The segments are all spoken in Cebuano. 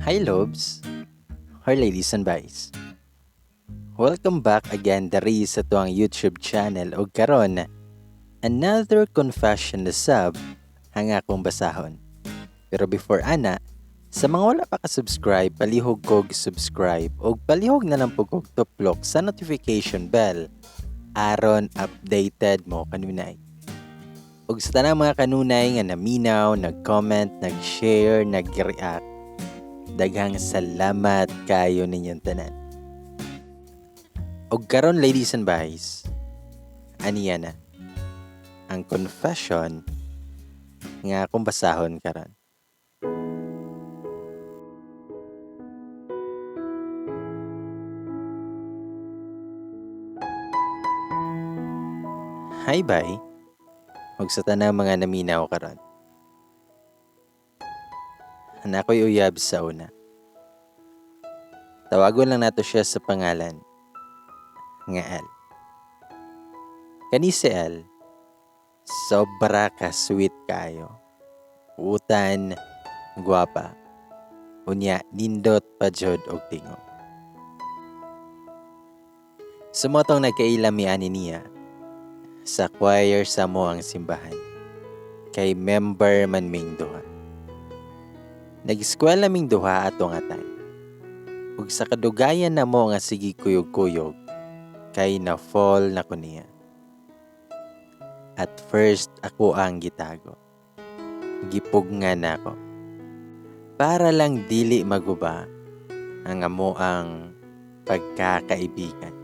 Hi loves, or ladies and boys. Welcome back again diri sa tuang YouTube channel og karon another confession na sub ang akong basahon. Pero before ana, sa mga wala pa ka-subscribe, palihog kog subscribe og palihog na lang pud kog tuplok sa notification bell aron updated mo kanunay. Ug sa tanang mga kanunay nga naminaw, nag-comment, nag-share, nag-react, daghang salamat kayo ninyong tanan. Og karon, ladies and boys, aniya na ang confession nga akong basahon karon. Hi bye. Ug sa tanang mga naminaw karon. Naa ko'y uyab sa una. Tawagon lang nato siya sa pangalan nga L. Kani si L, sobra ka sweet kayo. Utan, gwapa. Unya, nindot pa jud og tingog. Sumotong nagkaila mi ani niya sa choir sa mo ang simbahan. Kay member man ming duha. Nag-eskwela ming duha ato nga time. Ug sa kadugayan na mo nga sige kuyog-kuyog, kay na-fall na ko niya. At first ako ang gitago. Gipugngan nako. Para lang dili maguba ang amo ang pagkakaibigan.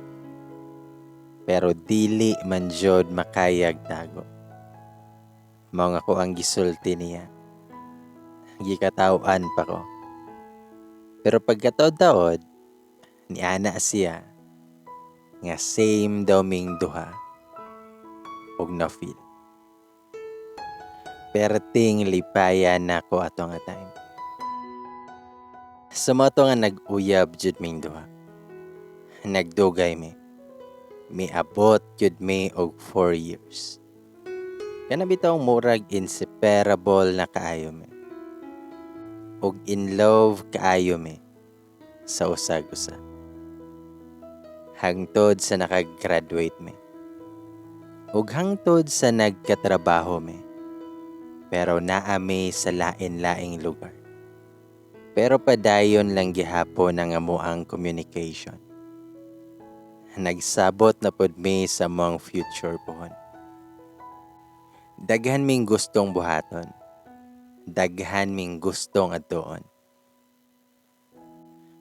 Pero dili man jud makayag tago. Mao nga ko ang gisulti niya. Gikataw-an pa ko. Pero pagkataod-taod, niana siya nga same daw ming duha og na-feel. Perting lipaya nako ato nga time. Sa mao to nga nag-uyab jud ming duha. Nagdugay mi. Miabot jud mi og 4 years. Kana bitawng murag inseparable na kaayo mi. Og in love kaayo mi sa usag-usa. Hangtod sa nakagraduate mi. Ug hangtod sa nagkatrabaho mi. Pero naa mi sa lain-laing lugar. Pero padayon lang gihapon ang amoang communication. Nagsabot na pod mi sa among future pohon. Daghan ming gustong buhaton. Daghan ming gustong adtuon.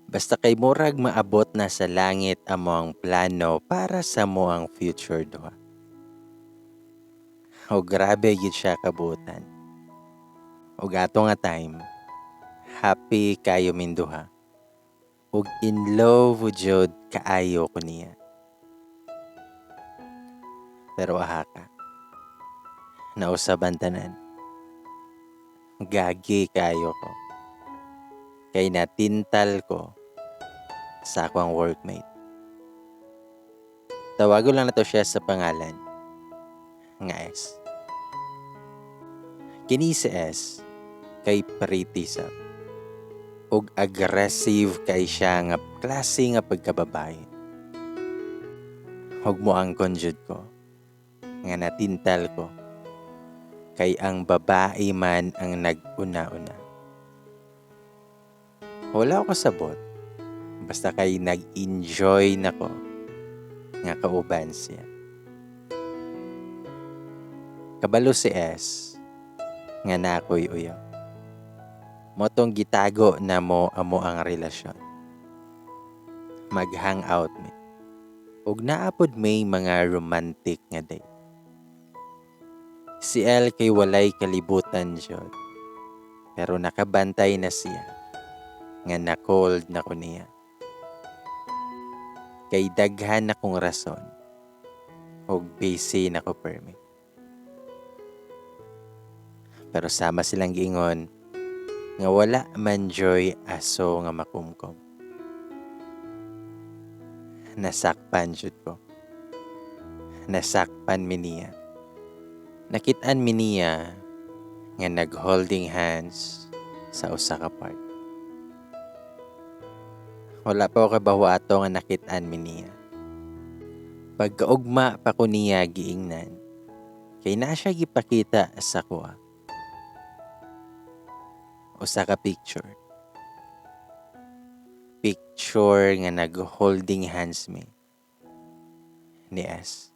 Basta kay murag maabot na sa langit among plano para sa amoang future duha. O grabe gyud siya kabuotan. Og ato nga time, happy kayo min duha. Og in love jud kaayo ko niya. Pero aha ka, nausaban tanan. Gagi kayo ko. Kay natintal ko sa akong workmate. Tawagon lang nato siya sa pangalan nga S. Kini si S kay pretty sab. Og aggressive kay siya nga klase nga pagkababae. Ug mo angkon jud ko nga natintal ko kay ang babae man ang nag-una-una. Wala ako kasabot. Basta kay nag-enjoy na ko nga kauban siya. Kabalo si S nga naa ko'y uyab. Motong gitago na mo amo ang relasyon. Mag-hangout mi. Ug naapod may mga romantic nga date. Si L kay walay kalibutan jud. Pero nakabantay na siya nga na-cold na ko niya. Kay daghan akong rason ug busy na ko permi. Pero sama silang giingon nga wala man joy aso nga makumkom. Nasakpan jud ko. Nasakpan mi niya. Nakit-an mi niya nga nag-holding hands sa usa ka park. Wala pa ko kabawo ato nga nakit-an mi niya. Pagkaugma pa ko niya giingnan, kay na siya gipakita sa kuha. Usa ka picture. Picture nga nag-holding hands mi ni S.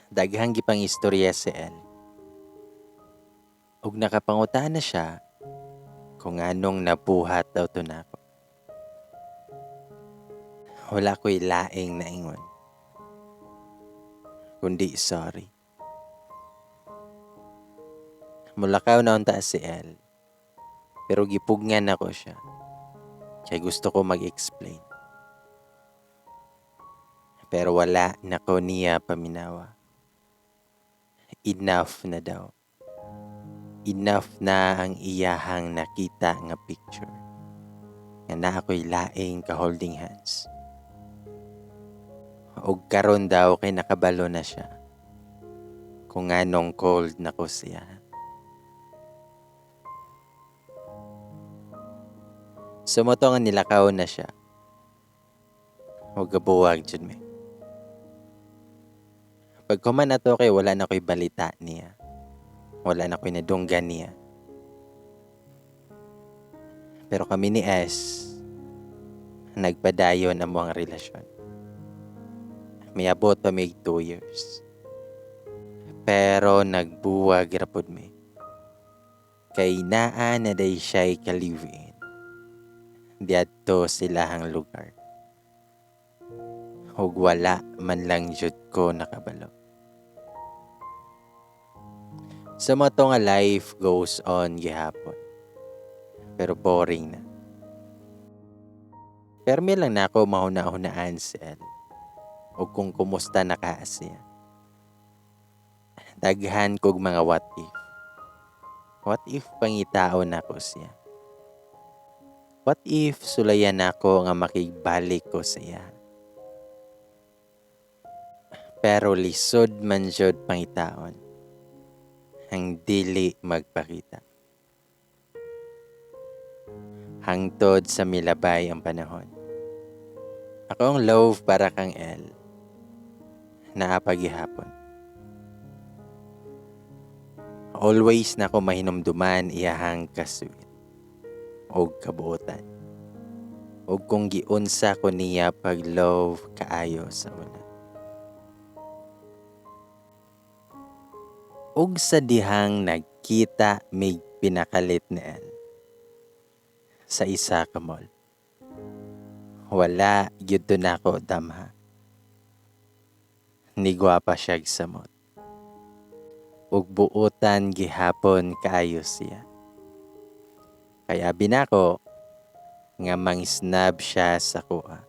Daghang gipang istorya si L. Ug nakapangutana siya kung anong nabuhat daw to nako. Wala ko'y laing naingon, kundi sorry. Mulakaw na unta si L, pero gipugngan ako siya. Kay gusto ko mag-explain. Pero wala na ko niya paminawa. Enough na daw. Enough na ang iyahang nakita nga picture. Nga na ako'y laing ka-holding hands. Og karon daw kay nakabalo na siya kung anong cold na ko siya. Sumuto nga nilakaw na siya. Huwag gabuwag dyan me. Pagkuman na to kay wala na ko'y balita niya. Wala na ko'y nadunggan niya. Pero kami ni S, nagpadayon ang mga relasyon. Miabot pa mig 2 years. Pero nagbuwag rapod mi. Kay naa na day siya'y ka-live-in. Diadto silahang lugar. Ug wala man lang jud ko nakabalo. Sa mga to nga life goes on gihapon. Pero boring na. Pero may lang na ako mahuna-hunaan si El. O kung kumusta na ka siya. Daghan kog mga what if. What if pangitaon nako siya? What if sulayan nako nga makigbalik ko siya? Pero lisod man jud pangitaon. Ang dili magpakita. Hangtod sa milabay ang panahon. Ako ang love para kang L. Naapagihapon. Always na ko mahinumduman iyahang kasweet og kabuotan. Og kung giunsa ko niya pag love kaayo sa una. Og sa dihang nagkita mig pinakalit ni El sa isa ka mall. Wala gyud to nako damha. Nigwapa siyag samot. Ug buotan gihapon kaayo siya. Kaya binako nga mang-snub siya sa kuha.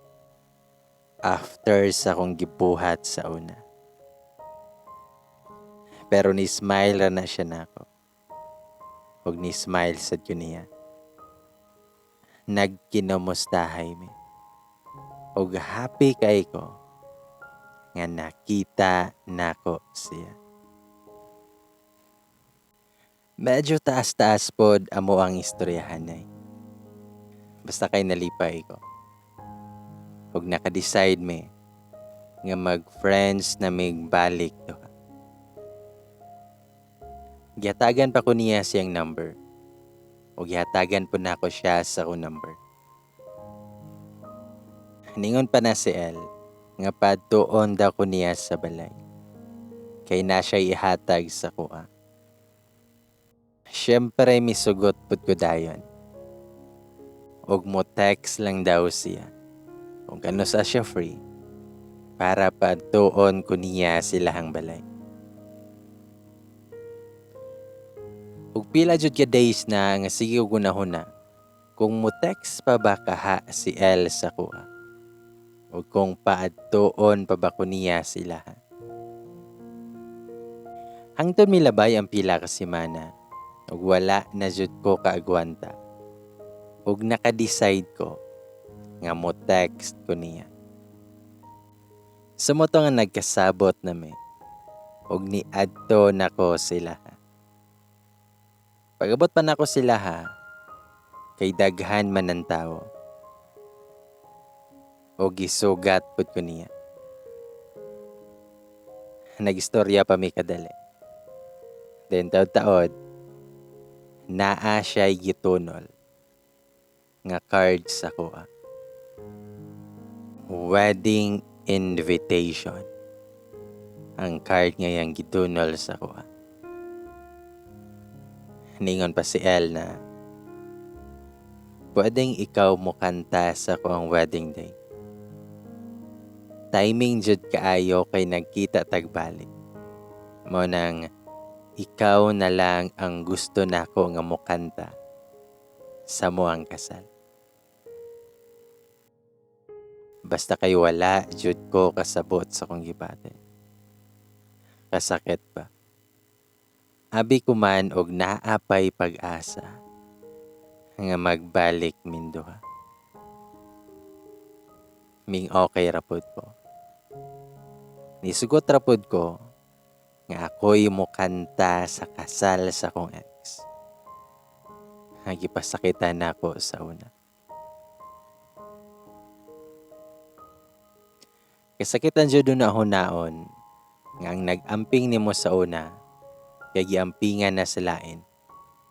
After sa akong gibuhat sa una. Pero ni-smile ra na siya nako. Ug ni-smile sad ko niya. Nagkinamustahay mi. Ug happy kay ko nga nakita nako siya. Medyo taas-taas pod amo ang istoryahanay. Basta kay nalipay ko. Ug naka-decide mi nga mag-friends na mig balik duha. Gihatagan pa ko niya siyang number. O gihatagan po nako siya sa akong number. Ningon pa na si L nga padtuon daw ko niya sa balay. Kay na siya ihatag sa kuha. Siyempre misugot pud ko dayon. Og mo text lang daw siya kung kano sa siya free para padtuon ko niya silahang balay. Ug pila jud ka days na nga sige og hunahuna kung mo text pa ba kaha si L sa kuha o kung paadtuon pa ba ko niya sila. Hangtod milabay ang pila ka semana ug wala na jud ko kaagwanta. Ug naka-decide ko nga mo text ko niya. Sumuto nga nagkasabot na mi ug niadto nako sila. Pag-abot pa nako sila ha, kay daghan man ang tao. O gisugat pud ko niya. Nagistorya pa mi kadali. Then taod-taod, naa siya'y gitunol nga card sa kuha. Wedding invitation. Ang card nga iyang gitunol sa kuha. Ningon pa si El na pwedeng ikaw mokanta sa kuang wedding day. Timing jud kaayo kay nagkita tagbalik. Mao nang ikaw na lang ang gusto nako nga mokanta sa moang kasal. Basta kay wala jud ko kasabot sa kong gibati. Kasakit ba? Abi ko man og naa pay pag-asa nga magbalik minduha. Ming okay ra pud ko. Nisugot ra pud ko nga ako'y mokanta sa kasal sa akong ex. Nga gipasakitan nako sa una. Kasakitan jud na hunaon nga ang nag-amping nimo sa una kay giampingan na sa lain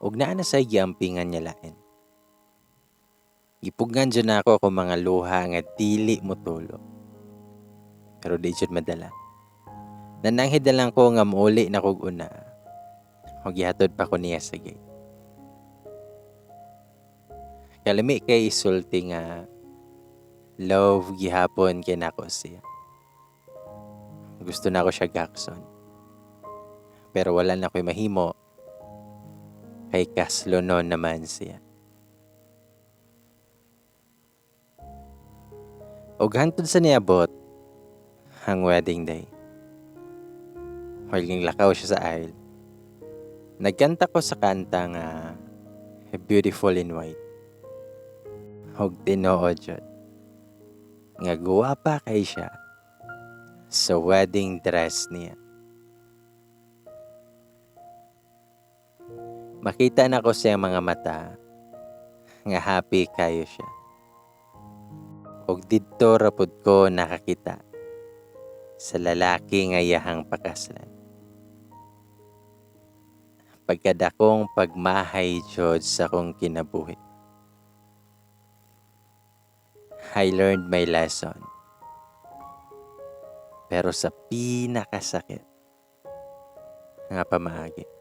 ug naa na say giampingan niya lain. Gipugngan jud nako ako mga luha nga dili motulo. Pero di jud madala. Nananghid na lang ko nga muuli na kog una. O gihatod pa ko niya sa gate. Kalami kay isulti nga love gihapon kay nako siya. Gusto na ko siya gakson. Pero wala na ko'y mahimo kay kaslonon naman siya. Og hangtod sa niabot ang wedding day. While lakaw siya sa aisle, nagkanta ko sa kanta nga Beautiful in White. Og tinuod jud nga guwapa kay siya sa wedding dress niya. Makita na ko sa mga mata nga happy kayo siya. Og didto ra pud ko nakakita sa lalaki nga iyahang pakaslan. Pagkadakong pagmahay jud sa akong kinabuhi. I learned my lesson. Pero sa pinakasakit nga pamaagi.